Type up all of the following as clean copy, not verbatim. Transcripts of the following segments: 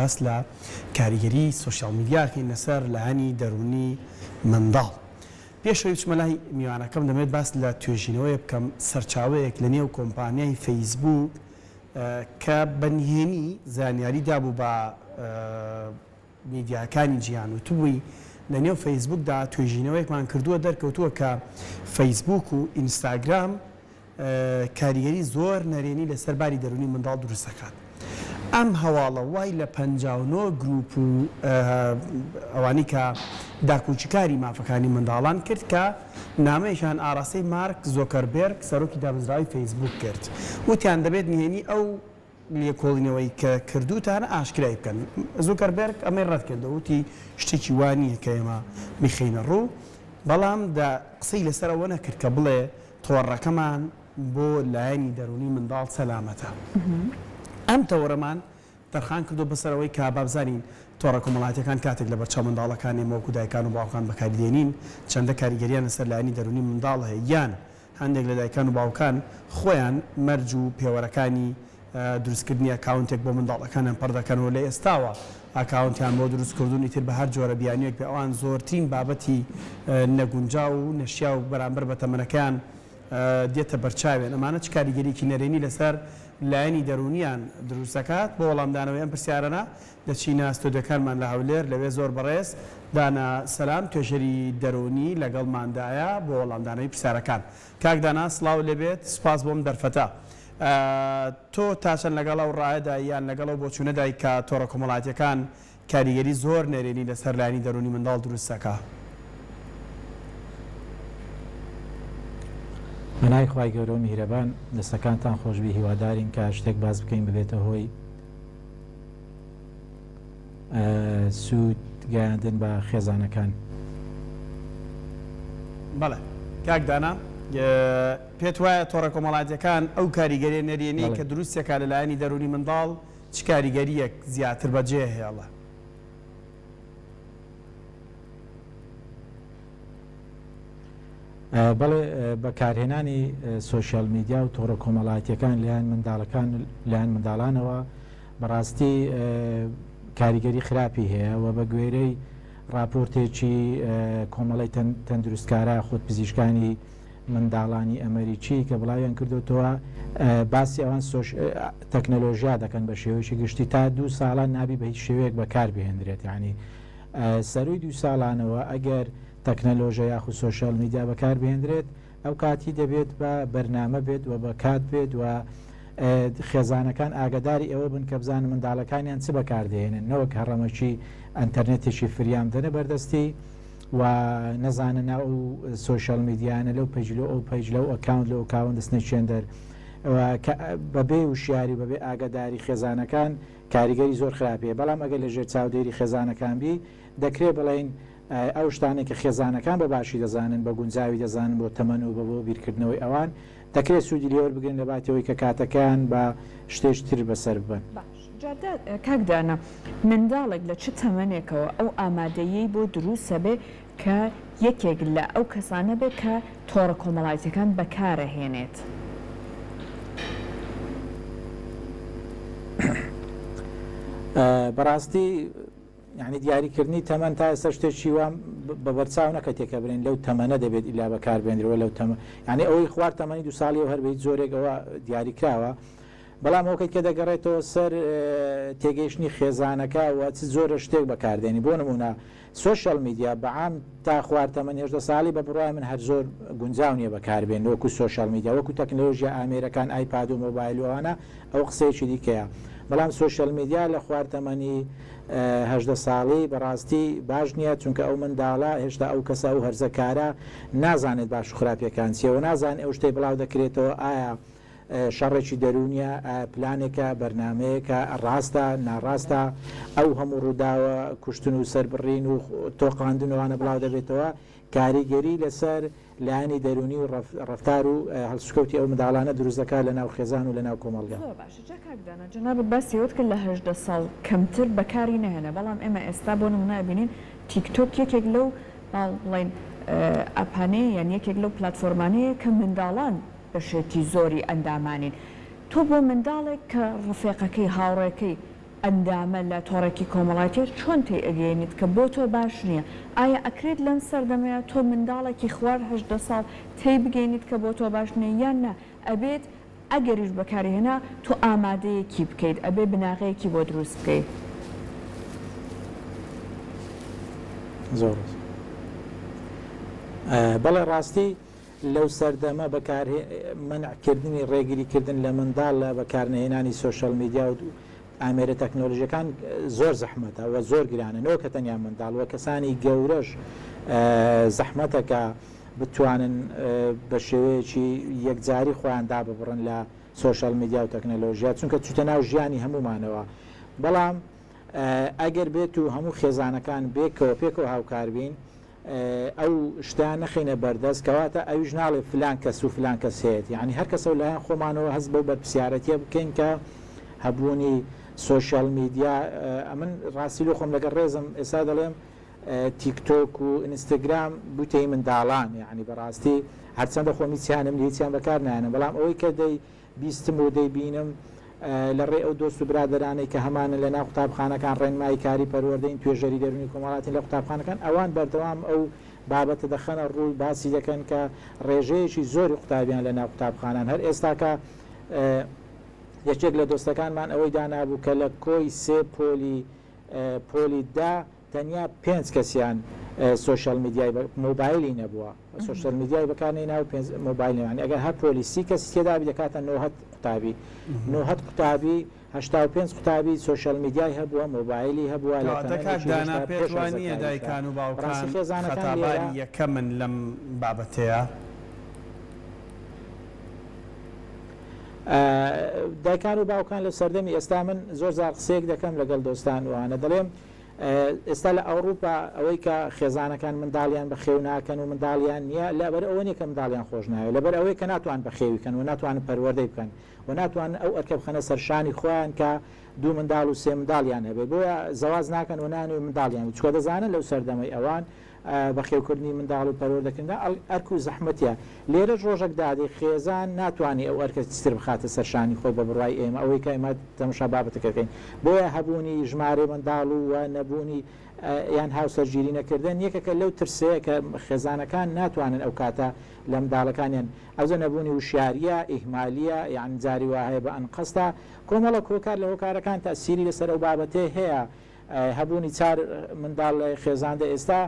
باس لە کاریگەری سۆشیال میدیا ئەکەین لەسەر لایەنی دەروونی منداڵ. پێش ئەوەی بچمە لای میوانەکەم دەمەوێت باس لە توێژینەوەیەک بکەم سەرچاوەیەک لە نێو کۆمپانیای فەیسبووک کە بە نهێنی زانیاری دابوو بە میدیاکانی جیهان وتبووی لە نێو فەیسبووکدا توێژینەوەیەکمان کردووە دەرکەوتووە کە فەیسبووک و ئینستاگرام کاریگەری زۆر نەرێنی لەسەر باری دەروونی منداڵ دروست دەکات. ئەم هەواڵە وای لە 59 گروپ و ئەوانەی کە داکۆکیکاری مافەکانی منداڵان کرد کە نامەیەکیان ئاراستەی مارک زۆکەربێرگ سەرۆکی دامەزراوەی فەیسبووک کرد وتیان دەبێت نهێنی ئەو لێکۆڵینەوەی کە کردووتانە ئاشکرای بکەن. زوکەربێرگ ئەمەی ڕەتکردەوە وتی شتێکی وا نییە کە ئێمە بیخەینە ڕوو، بەڵام دا قسەی لەسەر ئەوە نەکرد کە بڵێ تۆڕەکەمان بۆ لایەنی دەروونی منداڵ سەلامەتە. ئەم تەوەرەمان تەرخان کردووە بەسەر ئەوەی کە با بزانین تۆڕە کۆمەڵایەتییەکان کاتێک لەبەرچاو منداڵەکان ئێمە وەکو دایکان و باوکان بەکاری دێنین چەندە کاریگەرییان لەسەر لایەنی دەروونی منداڵ هەیە یان هەندێک لە دایکان و باوکان خۆیان مەرج و پێوەرەکانی دروستکردنی ئەکاونتێک بۆ منداڵەکانیان پڕ دەکەن و لە ئێستاوە ئەکاونتیان بۆ دروست کردوون ئیتر بە هەر جۆرە بیانوویەک بێ ئەوان زۆرترین بابەتی نەگونجاو و نەشیاو بەرامبەر بە تەمەنەکەیان دێتە بەرچاویان ئەمانە چ کاریگەریەکی نەرێنی لەسەر لایەنی دەروونیان دروست دەکات؟ بۆ وەڵامدانەوەی ئەم پرسیارانە دەچینە ستۆدیۆکانمان لە هەولێر، لەوێ زۆر بەڕێز دانا سەلام توێژەری دەروونی لەگەڵماندایە بۆ وەڵامدانەوەی پرسیارەکان. کاک دانا سڵاو لێبێت، سوپاس بۆ ئەم دەرفەتە. تۆ تا چەند لەگەڵ ئەو ڕایەدای یان لەگەڵ ئەو بۆچوونەدای کە تۆڕە کۆمەڵایەتییەکان کاریگەری زۆر نەرێنی لەسەر لایەنی دەروونی منداڵ دروست دەکا؟ بەناوی خوای گەورە و میهرەبان، دەستەکانتان خۆشبی هیوادارین کە شتێک باس بکەین ببێتە هۆی سوود گەیاندن بە خێزانەکان. بەڵێ کاک دانا پێت وایە تۆڕە کۆمەڵاتیەکان ئەو کاریگەریە نەرێنیەی کە دروستیەکا لە لایەنی دەروونی منداڵ چ کاریگەریەک زیاتر بەجێ هێڵە؟ بەڵێ بەکارهێنانی سۆشیال میدیا و تۆڕە کۆمەڵایەتیەکان لایەن منداڵەکان لایەن منداڵانەوە بەڕاستی کاریگەری خراپی هەیە و بە گوێرەی راپۆرتێکی کۆمەڵی تەندروستکارا خود پزیشکانی منداڵانی ئەمریکی کە بڵاویان کردوتەوە باسی ئەوان تەکنەلۆژیا دەکەن بە شێوەیەکی گشتی تا دوو ساڵان نابی بە هیچ شێوەیەک بەکار بهێندرێت یعنی سەروی دوو ساڵانەوە ئەگەر تەکنەلۆژە یاخود سۆشیال میدیا بەکار بهێندرێت ئەو کاتی دەبێت بە بەرنامە بێت و بە کات بێت و خێزانەکان ئاگداری ئەوە بن کە بزانن منداڵەکانیان چ بەکاردێنن نەوەک هەڕەمەکی ئەتەرنێتێکی فریام دەنە بەردەستی و نەزانە ناو ئەو سۆشیال میدیانە لەو page لەو ئەو page لەو account لەو account دەستنە چێندەر بەبێ وشیاری بەبێ ئاگاداری خێزانەکان کاریگەری زۆر خراپی هەیە بەڵام ئەگەر لە ژێر چاودێری خێزانەکان بی دەکرێ بڵێین ئەو شتانەی کە خێزانەکان بە باشی دەزانن بە گونجاوی دەزانن بۆ تەمەن و بە بۆ بیرکردنەوەی ئەوان دەکرێت سوودی لێ وەربگرن لە باتی ئەوەی کە کاتەکەیان بە شتێکی تر بەسەر ببەن. باش جا کاک دانا منداڵێک لە چ تەمەنێکەوە ئەو ئامادەییەی بۆ دروسەبێ کە یەکێک لە ئەو کەسانە بێت کە تۆڕە کۆمەڵایەتیەکان بەکارەهێنێت؟ بەڕاستی یعنی دیاریکردنی تەمەن تا ئێستا شتێکی وام بە بەرچاو نەکەتێ کە بڵێن لەو تەمەنە دەبێت ئیلا بەکاربێنرەوە لەو تەمە یعنی ئەوەی خوار تەمەنی دو ساڵی و هەر بە هیچ جۆرێک ئەوە دیاریکراوە بەڵام ئەوکەی کە دەگەڕێتەوە سەر تێگەیشتنی خێزانەکە و چ جۆرە شتێک بەکاردێنی بۆ نمونە سۆشیال میدیا بە عام تا خوار تەمەن 18 ساڵی بە بڕوای من هەر زۆر گونجاو نییە بەکاربێن وەکو سۆشیال میدیا وەکو تەکنەلۆژیا ئامێرەکان ئایپاد و مۆبایل و ئەوانە ئەو قسەیەکی دیکەیە بەڵام سۆشیال میدیا لە خوار تەمەنی 18 ساڵی بەڕاستی باش نییە چونکە ئەو منداڵە هێشتا ئەو کەسە ئەو هەرزەکارە نازانێت باش و خراپیەکان چییە و نازانێت ئەو شتەی بڵاو دەکرێتەوە ئایا شەڕێکی دەروونیە، ئایا پلانێکە، بەرنامەیەکە، ڕاستە، ناڕاستە، ئەو هەموو ڕووداوە کوشتن و سەربڕین و تۆقاندن و ئەوانە بڵاو دەبێتەوە، کاریگەری لەسەر لایەنی دەروونی و ڕەفتار و هەڵسوکەوتی ئەو منداڵانە دروست دەکات لەناو خێزان و لەناو کۆمەڵگە. زۆر باشە جا کاک دانا جەنابت باسی ئەوەت کرد لە 18 ساڵ کەمتر بەکاری نەهێنە بەڵام ئێمە ئێستا بۆ نمونە ئەبینین تیک تۆک یەکێک لەو با بڵێین ئەپانەیە یان یەکێک لەو پلاتفۆرمانەیە کە منداڵان بەشێکی زۆری ئەندامانین. تۆ بۆ منداڵێک کە ڕفێقەکەی، هاوڕێکەی. ئەندامە لە تۆڕێکی کۆمەڵایەتیە چۆن تێی ئەگەیەنیت کە بۆ تۆ باش نیە؟ ئایا ئەکرێت لەم سەردەمەیا تۆ منداڵێکی خوار 18 ساڵ تێی بگەینیت کە بۆ تۆ باش نیە یان نا ئەبێت ئەگەریش بەکاری هێنا تۆ ئامادەیەکی بکەیت ئەبێ بناغەیەکی بۆ دروست بکەی؟ زۆر بەڵێ ڕاستی لەو سەردەمە بەکار مەنع کردنی ڕێگری کردن لە منداڵ لە بەکارنەهێنانی سۆشیال میدیا و ئامێرە تەکنۆلۆژیەکان زۆر زەحمەتە و زۆر گرانە نەوەک کە تەنیا منداڵ و کەسانی گەورەش زەحمەتە کە بتوانن بە شێوەیەکی یەکجاری خۆیان داببڕن لە سۆشیال میدیا و تەکنەلۆژیا چونکە چوتە ناو ژیانی هەموومانەوە بەڵام ئەگەر بێت و هەموو خێزانەکان بێکەوە پێکەوە هاوکار بین ئەو شتەیان نەخەینە بەردەست کەواتە ئەویش ناڵێ فلان کەس و فلان کەس هەیەتی یانی هەر کەسەو لایەن خۆمانەوە هەست بەو بەرپسیارەتیە بکەین کە هەبوونی سۆشیال میدیا ئەمن ڕاستی لۆ خۆم لەگەڵ ڕێزم ئێستا دەڵێم تیک تۆک و ئینستاگرام بووتە هی منداڵان یانی بەڕاستی هەرچەندە خۆم هیچیانم نیە هیچیان بەکار نایەنم بەڵام ئەوەی کە دەی بیستم و دەیبینم لە ڕێی ئەو دۆست و برادەرانەی کە هەمانن لە ناو قوتابخانەکان ڕێنمایی کاری پەروەردەین توێژەری دەروونی کۆمەڵاتین لە قوتابخانەکان ئەوان بەردەوام ئەو بابەتە دەخەنە ڕوو باسی دەکەن کە ڕێژەیەکی زۆری قوتابیان لە ناو قوتابخانان هەر ئێستاکە یەکێک لە دۆستەکانمان ئەوەی دانابوو کە لە کۆی سێ پۆلی پۆلی دە تەنیا پێنج کەسیان سۆشیال میدیای مۆبایلی نەبووە سۆشیال میدیای بەکار نەینا و پێنج مۆبایل نەیانی ئەگەر هەر پۆلی سی کەسی تێدابی دەکاتە نۆهەد قوتابی نۆهەد قوتابی 85 قوتابی سۆشیال میدیای هەبووە مۆبایلی هەبووە لە کەواتە کاک تەمەنێکی دانا هێشتا پێت پێش وا نییە هەرزەکاریشە دایکان و باوکان بەڕاستی خێزانەکان خەتاباری لێرە یەکەمن لەم بابەتەیا؟ دایکان و باوکان لە سەردەمی ئێستا من زۆر جار قسەیەک دەکەم لەگەڵ دۆستان وانە دەڵێم ئێستا لە ئەوروپا ئەوەی کە خێزانەکان منداڵیان بەخێو ناکەن و منداڵیان نییە لەبەر ئەوە نییە کە منداڵیان خۆش ناوێت لەبەر ئەوەی کە ناتوان بەخێوی کەن و ناتوانن پەروەردەی بکەن و ناتوانن ئەو ئەرکە بخەنە سەرشانی خۆیان کە دوو منداڵ و سێ منداڵیان هەبێت بۆیە زەواج ناکەن و نانوێ منداڵیان چکە دەزانن لەو سەردەمەی ئەوان بەخێوکردنی منداڵ و پەروەردەکردندا ئەرک و زەحمەتیە، لێرەش ڕۆژەک دادێ خێزان ناتوانێ ئەو ئەرکە چیتر بخاتە سەر شانی خۆی بە بڕوای ئێمە ئەوەی کە ئێمە تەمەشا بابەتەکە دەکەین بۆیە هەبوونی ژمارەی منداڵ و و نەبوونی یان هاوسەرگیری نەکردن یەکێکە لەو ترسەیە کە خێزانەکان ناتوانن ئەو کاتە لە منداڵەکانیان ئەوجە نەبوونی وشیاریە ئیهمالیە یان جاری وا هەیە بە ئەنقەستە کۆمەڵێک هۆکار لە هۆکارەکان تەئسیری لەسەر ئەو بابەتەی هەیە هەبوونی چار منداڵ لە خێزاندا ئێستا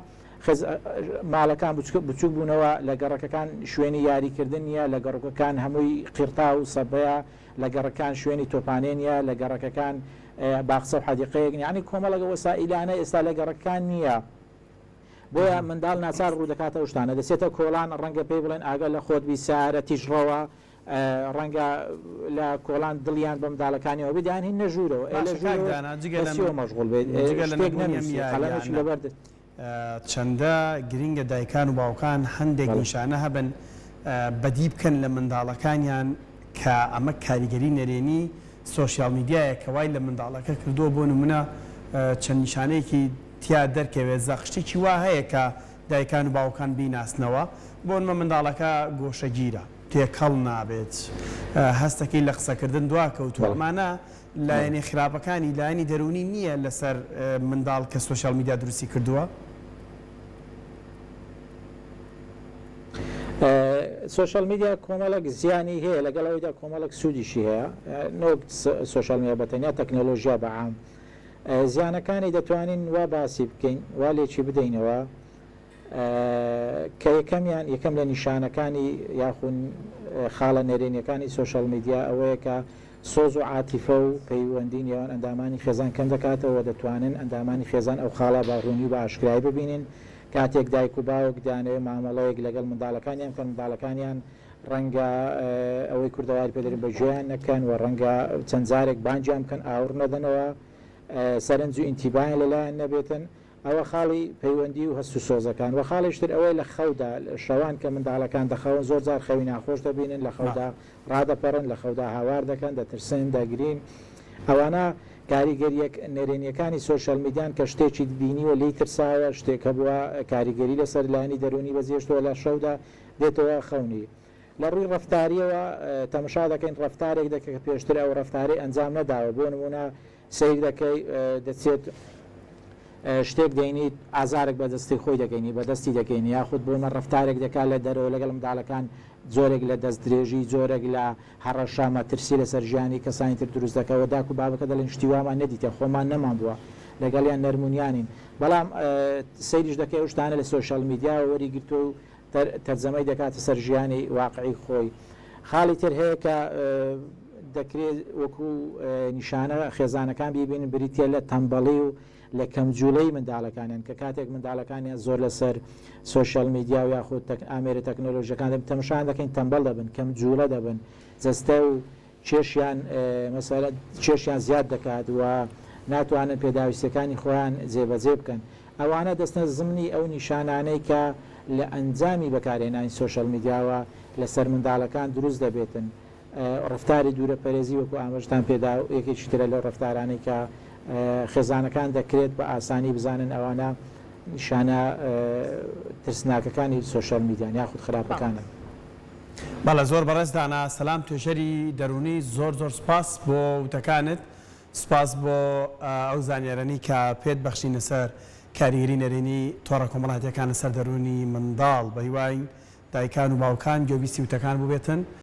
ماڵەکان بچوک بوونەوە، لە گەڕەکەکان شوێنی یاریکردن نییە، لە گەڕوکەکان هەمووی قیڕتاو و سەبەیە، لە گەڕەکان شوێنی تۆپانێ نییە، لە گەڕەکەکان باخچە و حەدیقەیەک نییە، یانی کۆمەڵێک وەسائیلانە ئێستا لە گەڕەکەکان نییە، بۆیە منداڵ ناچار ڕوو دەکاتە ئەو شتانە، دەچێتە کۆڵان ڕەنگە پێی بڵێن ئاگا لە خۆت بی سەیارە تیژڕەوە، ڕەنگە لە کۆڵان دڵیان بە منداڵەکانیەوە بێت یان هیننە ژوورەوە ئێ لە باشە کاک ژوورەوەش دانا جگە بە لەم چیەوە مەشغوڵ بێت ئێ جگە لە شتێک نەبوونی ئەم نەنووسێ قەڵەمێکی یاریانە لەبەر دەست چەندە گرینگە دایکان و باوکان هەندێک بەڵێ. نیشانە هەبن بەدی بکەن لە منداڵەکانیان کە ئەمە کاریگەری نەرێنی سۆشیال میدیایە کە وای لە منداڵەکە کردووە بۆ نمونە چەند نیشانەیەکی تیا دەرکەوێت زەق شتێکی وا هەیە کە دایکان و باوکان بیناسنەوە بۆ نمە منداڵەکە گۆشەگیرە تێکەڵ نابێت، هەستەکەی لە قسەکردن دواکەوتووە، بەڵێ. ئەمانە بەڵێ. لایەنە خراپەکانی لایەنی دەروونی نییە لەسەر منداڵ کە سۆشیال میدیا دروستی کردووە؟ سۆشیال میدیا کۆمەڵێک زیانی هەیە لەگەڵ ئەوەیدا کۆمەڵێک سوودیشی هەیە نەوەک سۆشیال میدیا بە تەنیا تەکنەلۆژیا بە عام زیانەکانی دەتوانین وا باسی بکەین وا لێکی بدەینەوە کە یەکەمیان یەکەم لە نیشانەکانی یاخود خاڵە نەرێنیەکانی سۆشیال میدیا ئەوەیە کە سۆز و عاتیفە و پەیوەندی نێوان ئەندامانی خێزان کەم دەکاتەوە و دەتوانن ئەندامانی خێزان ئەو خاڵە بە ڕوونی و بە ئاشکرایی ببینن کاتێک دایک و باوک دەیانەوێت مامەڵەیەک لەگەڵ منداڵەکانیان بکەن منداڵەکانیان ڕەنگە ئەوەی کوردەواری پێ دەرێن بە گوێیان نەکەن و ڕەنگە چەند جارێک بانگیان بکەن ئاوڕ نەدەنەوە سەرنج و ئینتیبایان لەلایان نەبێتن ئەوە خاڵی پەیوەندی و هەست و سۆزەکان. وە خاڵێکی تر ئەوەیە لە خەودا، شەوان کە منداڵەکان دەخەون زۆر جار خەوی ناخۆش دەبینن، لە خەودا ڕادەپەڕن، لە خەودا هاوار دەکەن، دەترسن، دەگرین. ئەوانە کاریگەرییە نەرێنییەکانی سۆشیال میدیان کە شتێکی بینیوە لێی ترساوە، شتێک هەبووە کاریگەری لەسەر لایەنی دەروونی بەجێهێشتووە لە شەودا دێتەوە خەونی. لە ڕووی ڕەفتارییەوە تەمەشا دەکەین ڕەفتارێک دەکە کە پێشتر ئەو ڕەفتارەی ئەنجام نەداوە، بۆ نموونە. سەیر دەکەی دەچێت شتێک دەینیت ئازارێک بە دەستی خۆی دەگەینی بە دەستی دەگەینی یاخود بۆ نە ڕەفتارێک دەکات لە دەرەوە لەگەڵ منداڵەکان جۆرێک لە دەستدرێژی جۆرێک لە هەڕەشە مەترسی لەسەر ژیانی کەسانی تر دروست دەکا و داک و بابەکە دەڵێن شتی وامان نەدیتە خۆمان نەمان بووە لەگەڵیان نەرمونیانین بەڵام سەیریش دەکەی ئەو شتانە لە سۆشیال میدیاوە وەری گرتووە و تەرجەمەی دەکاتە سەر ژیانی واقعی خۆی. خاڵی تر هەیە کە دەکرێت وەکو نیشانە خێزانەکان بیبینن بریتیە لە تەمبەڵی و لە کەمجوڵەی منداڵەکانیان کە کاتێک منداڵەکانیان زۆر لەسەر سۆشیال میدیا و یاخود ئامێرە تەکنۆلۆژیەکان دەبن تەمەشایان دەکەین تەمبەڵ دەبن کەم جوڵە دەبن جەستە و کێشیان مەسەلەن کێشیان زیاد دەکات و ناتوانن پێداویستیەکانی خۆیان جێبەجێ بکەن ئەوانە دەستنە زمنی ئەو نیشانانەی کە لە ئەنجامی بەکارهێنانی سۆشیال میدیاوە لەسەر منداڵەکان دروست دەبێتن ڕەفتاری دوورەپەرێزی وەکو ئاماژەتان پێدا یەکێکی ترە لەو ڕەفتارانەی کە خێزانەکان دەکرێت بە ئاسانی بزانن ئەوانە نیشانە ترسناکەکانی سۆشیال میدیان یاخود خراپەکانن. بەڵێ زۆر بەڕێز دانا سەلام توێژەری دەروونی زۆر زۆر سوپاس بۆ وتەکانت سوپاس بۆ ئەو زانیارانەی کە پێت بەخشین لەسەر کاریگەری نەرێنی تۆڕە کۆمەڵاتیەکان لەسەر دەروونی منداڵ بەهیواین دایکان و باوکان گوێبیستی وتەکان بووبێتن.